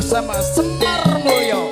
Bersama Semar Mulyo.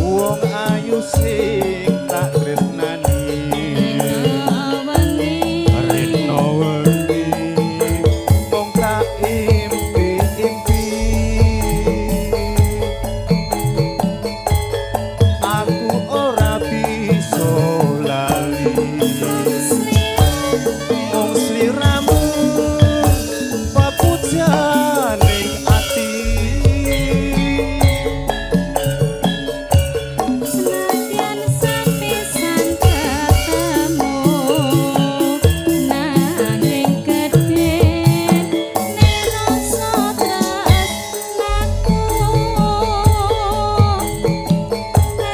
Wong ayu sing tak tresnani rino wengi mung tak impi-impi, aku ora bisa lali mung sliramu pepujaning ati. Senadyan sapisan ketemu nanging gedhe rasa tresnaku,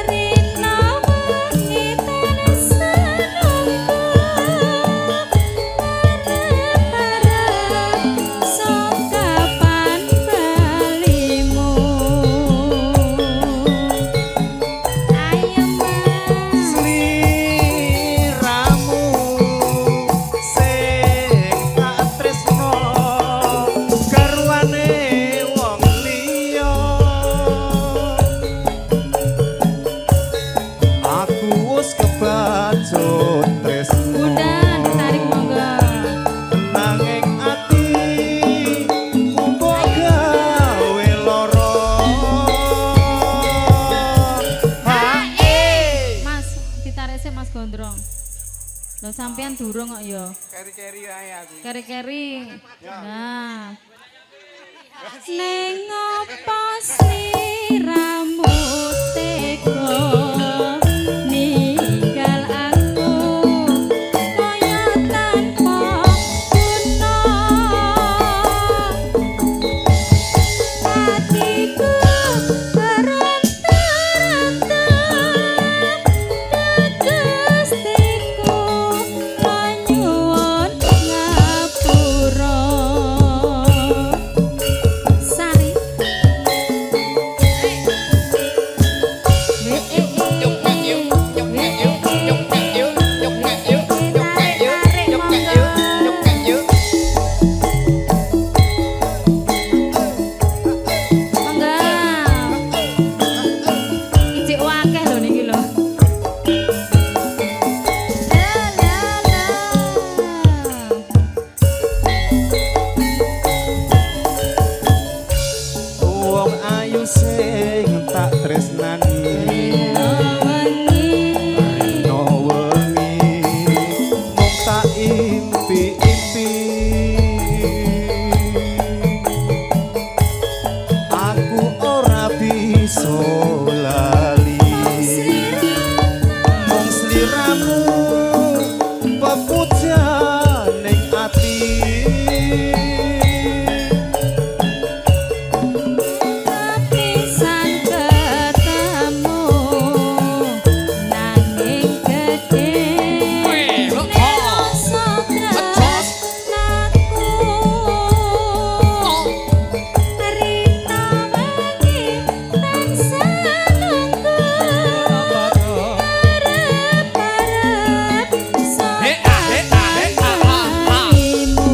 rina wengi tansah nunggu arep-arep sok kapan balimu. Ayo Mas. Sliramu sing tak tresno garwane wong liya, aku wis kebacut tresno. Bunda ditarik monggo. Nanging ati mbok gawe lara. Hae. Mas, ditarik sih Mas Gondrong. Lho sampean durung kok ya. Keri-keri ae aku. Keri-keri. Nah. Neng opo sliramu tega ninggal aku kaya tanpa guna, atiku berontak-rontak Gustiku panyuwun ngapura. Sari. Tarik-tarik monggo. Monggo. Ijik akeh lho niki lho. La la la. Wong ayu sing tak tresnani Rino wengi. rino wengi mung tak impi-impi, aku ora bisa lali mung sliramu pepujaning ati. Pisan ketemu nanging gedhe rasa tresnaku, rina wengi tansah nunggu arep-arep sok kapan balimu.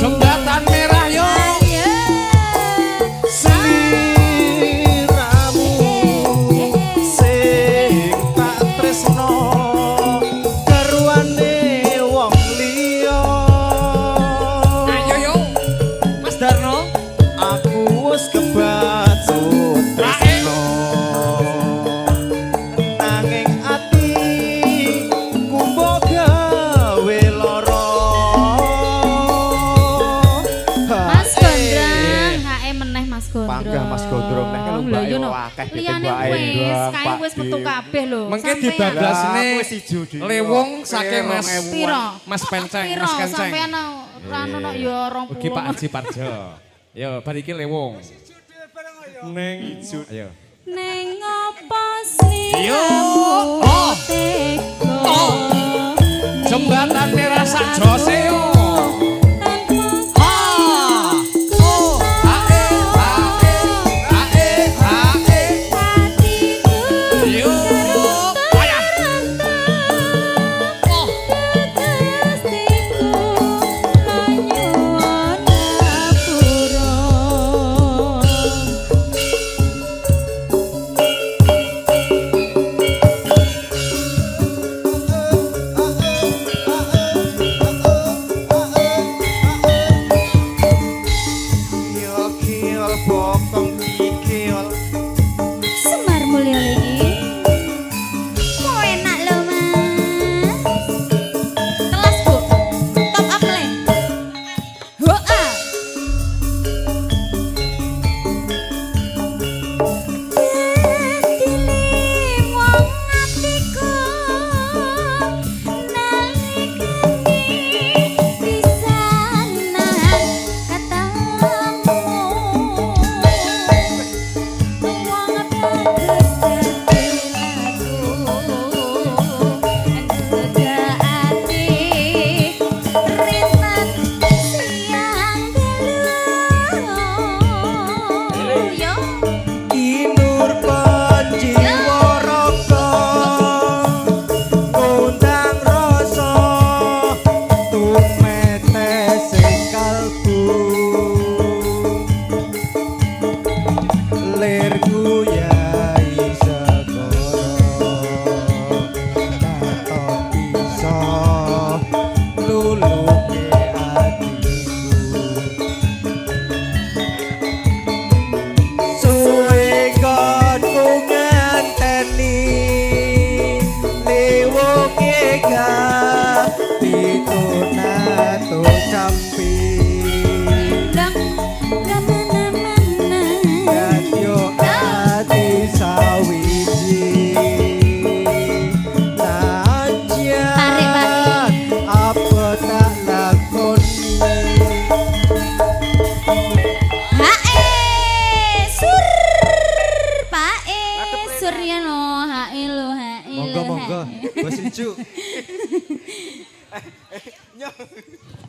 Jembatan merah yo. Ayo. Sliramu sing tak tresno garwane wong liya, Ayo yo. Mas Darno. Aku wis kebacut tresno nanging ati ku mbok gawe lara. Mas Gondrong, hae meneh Mas Gondrong. Panggah Mas Gondrong, nek lho Lho, mbake yo no. akeh Liyane ditembake wis, ndang, kae Pak wis metu Dim. kabeh lho. Mengke Sampean. dibablasne Lah, aku wis ijo dhewe. Lewung saking Mas Piro? Mas Penceng, Piro Mas Kenceng. sampean anu no ya 20. Ugi Pak Haji Parjo. Yo bar iki lewung. Neng ayo. Neng opo sliramu tega. Jembatan merah sak jose yo.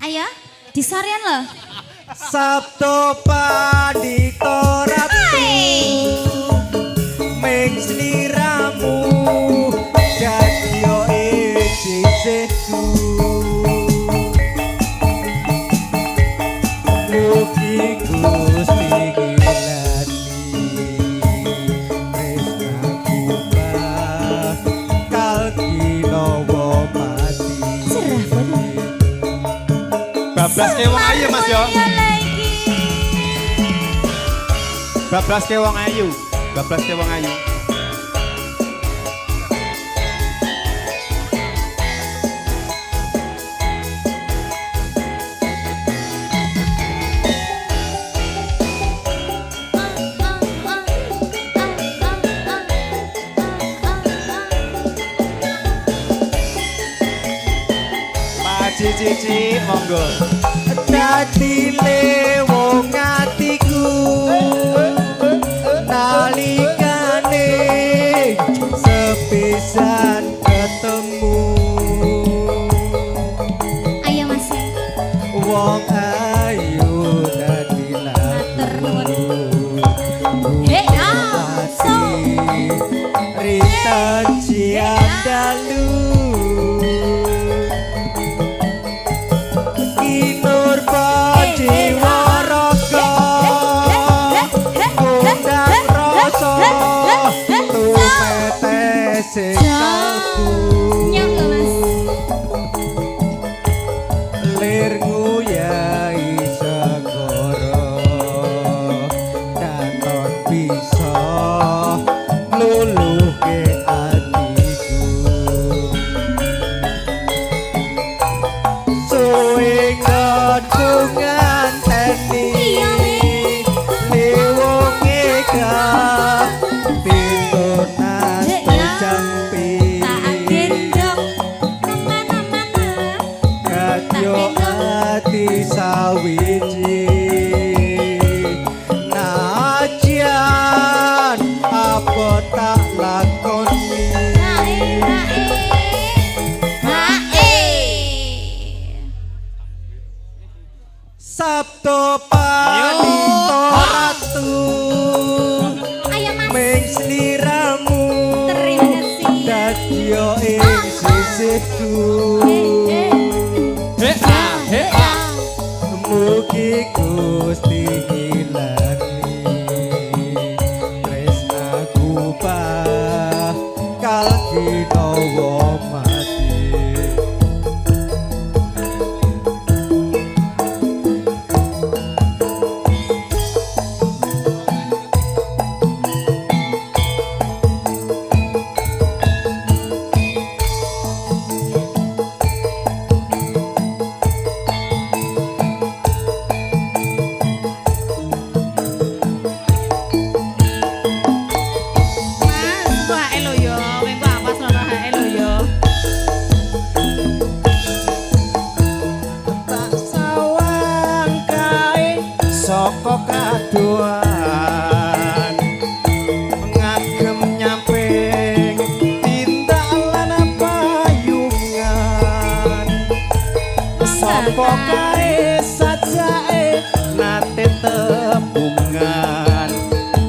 Ayo, disorian loh. Sabto Pandito Ratu ming sliramu dadi ing sisihku. Mugi Gusti ngilani tresnaku bakal kinawa pati. Cerah banget. Bablas ke wong ayu Mas yo. Bablas ke wong ayu. Bablas ke wong ayu. Pak Cici monggo. Dadi wong atiku nalikane sepisan ketemu. Ayo Mas. Wong ayu dadi lagu. Hei so. Rita dalu. Lir nguyai segara daton bisa luluhke atiku. Suwe nggonku nganteni liwunge pitunas jampi. Ati sawiji najan atiku. He ah he ah. Mugi Gusti ngilani tresnaku bakal kinawa mati. Mas, kok hae lho yo, mengko awas loro hae lho yo. Tak sawang kae saka kadohan ngagem nyamping tindak lan payungan. Sapa kae sajake nate tepungan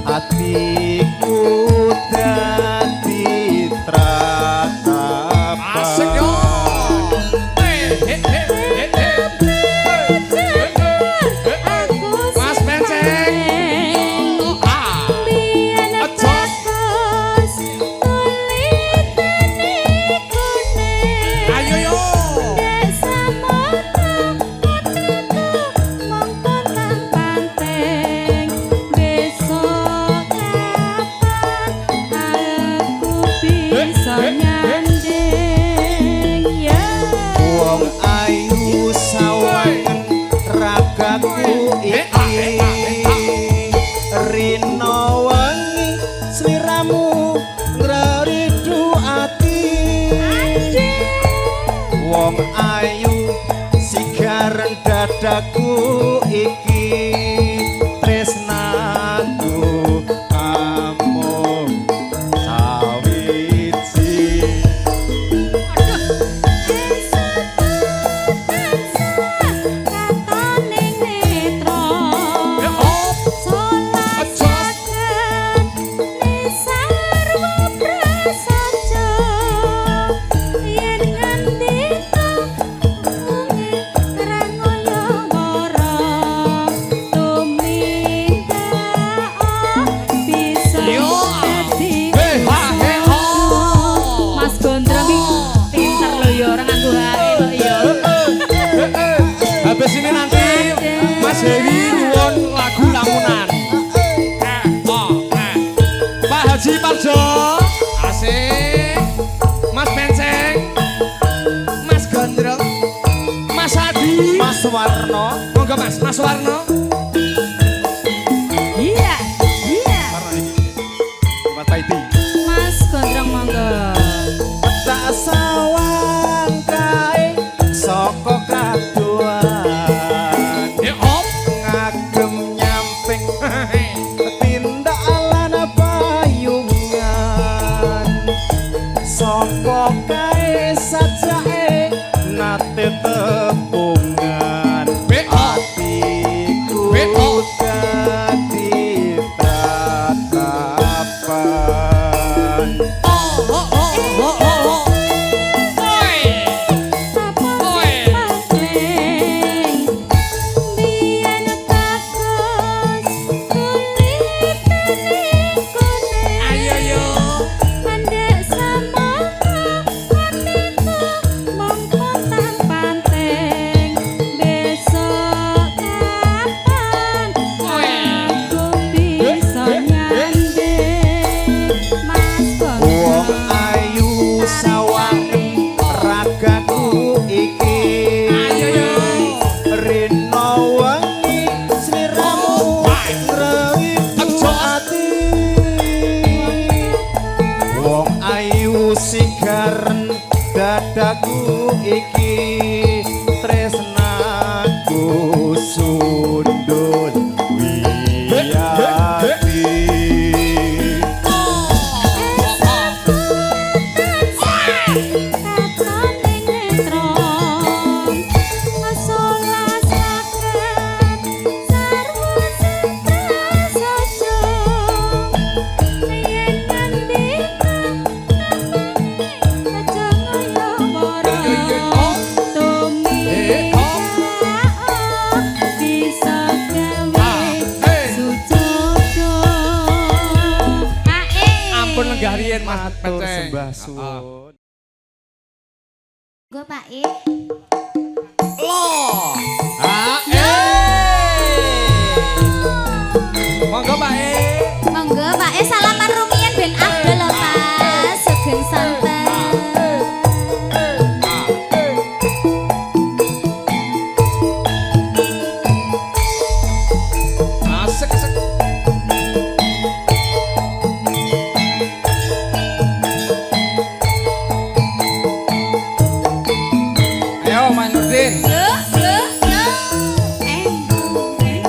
atiku dadi tratapan. Asik yo. He he he he. Mas Penceng. Ah. Ajos. Ayo yo. Wong ayu sawangen ragaku iki rina wengi sliramu ngreridu ati. Wong ayu sigaren dadaku iki tresnaku amung sawiji. Ya op. Ajos. Yo. He ha he ho. Mas Gondrong iki pinter lho ya, ora nganggo hae kok ya. Habis ini nanti Mas Heri nyuwun lagu lamunan. Oh, eh. Pak Haji Parjo, asik. Mas Penceng, Mas Gondrong, Mas Adi, Mas Warno. Monggo Mas, Mas Warno. Iya, iya. Mas Taiti. Mas Gondrong monggo. Tak sawang kae saka kadohan Ya op. ngagem nyamping tindak lan payungan. Sapa kae sajake nate tepungan B.O. atiku B.O. dadi tratapan. Oh, oh, oh, oh, oh, oh. Oi. Oi. Ayo yo. Wong ayu sawangen ragaku iki Ayo yo. rina wengi sliramu ngrewitu ati. Wong ayu sigaren dadaku iki tresnaku sundul wiyati. Yo. Matur penceng. sembah Heeh. suwun. Gue Pak E. Loh. Ah, eh. Monggo Pak E. Monggo Pak E salaman rumiyin ben afdol lho Pak. Sugeng santen. Asik asik. Ayo Mas Nurdin. Yo yo yo. Eh eh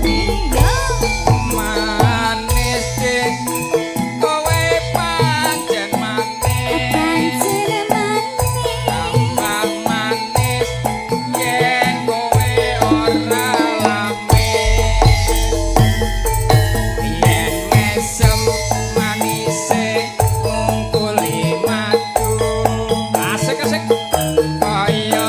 eh yo. Manis dik kowe pancen manis. Pancen manis. Tambah manis yen kowe ora lamis. Yen mesem manise ngungkuli madu. Asik asik. Kaya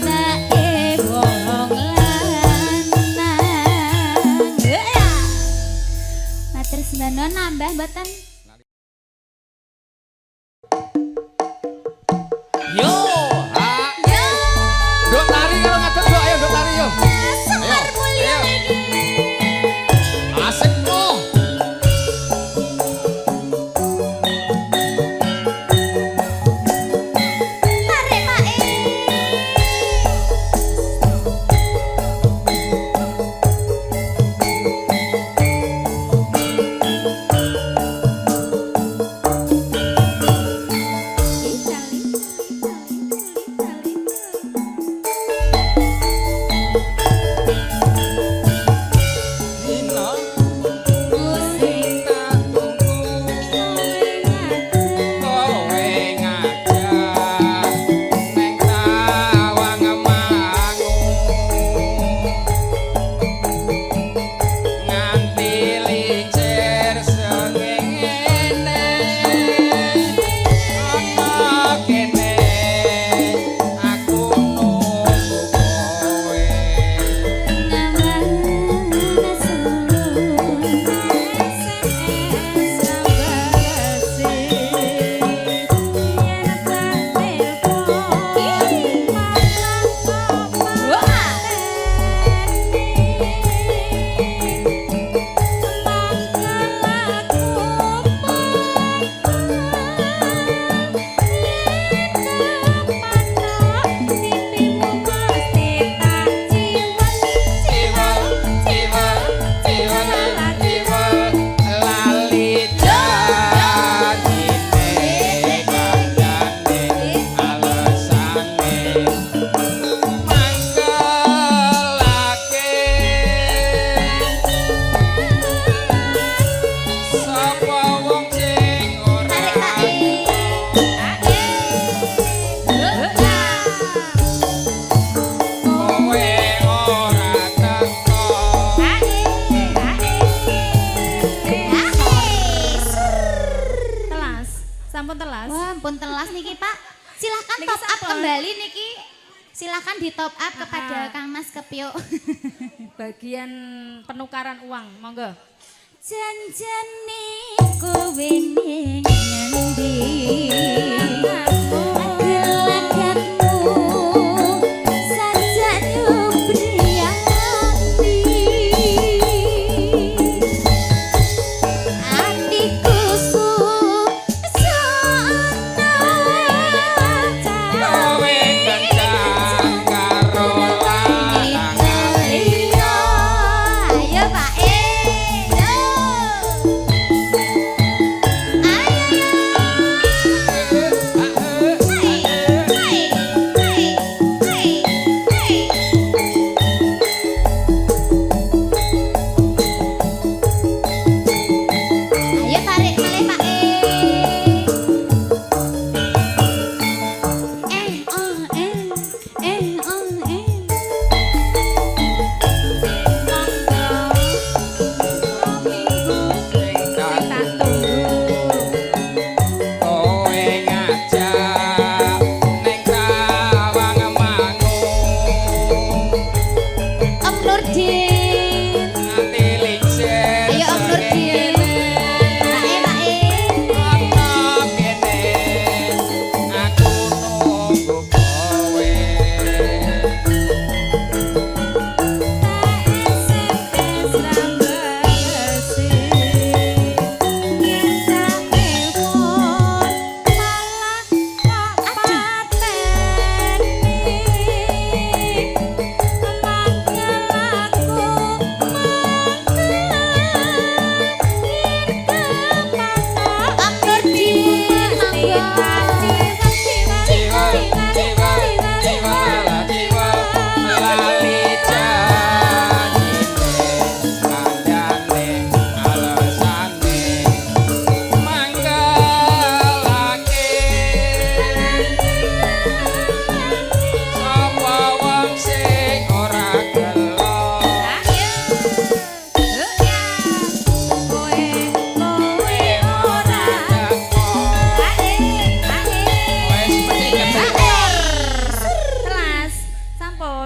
Tindake wong lanang. Matur sembah nambah mboten? Yo, ha. Nduk tari kalau ngadeg, Nduk. Ayo nduk tari yo. Ayo. Ayo. Asik kok. Tarik Pak E. Dina Sing tak tunggu kowe ngajak neng tawang mangu nganti lincir sengene ana kene aku nunggu kowe. Jiwa, jiwa, jiwa, jiwa, lali janjine, kandhane, alesane, mangkelake. Sapa wong sing ora kowe ora teko. Telas, sampun telas. Wah, ampun telas niki Pak. Silahkan Niki top up sampun. Kembali niki. Silahkan di top up kepada Kang Mas Kepyuk. Bagian penukaran uang, monggo. Janjane kowe ning ngendi? Gelagatmu sajak nyubri ati. Atiku susana. Kowe kencang karo lanang Iya, ayo Pak E. Yo. Ayo yo.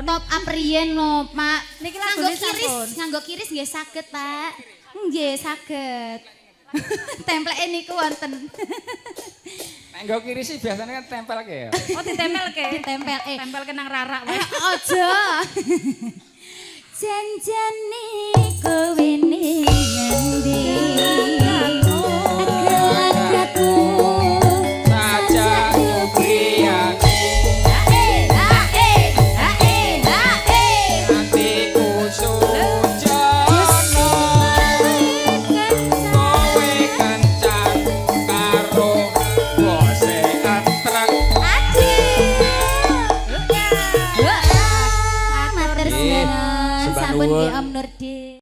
Top up riyen no, Pak. Niki Nganggo lagune kiris, sampun. Nganggo kiris nggih saged, Pak. Nggih, saged. Templeke niku wonten. Nek nggo kiri sih biasanya kan tempel ke ya. Oh, ditempel ke? Ditempel eh. Tempel ke nang rarak wae. Aja. Janjane kowe ning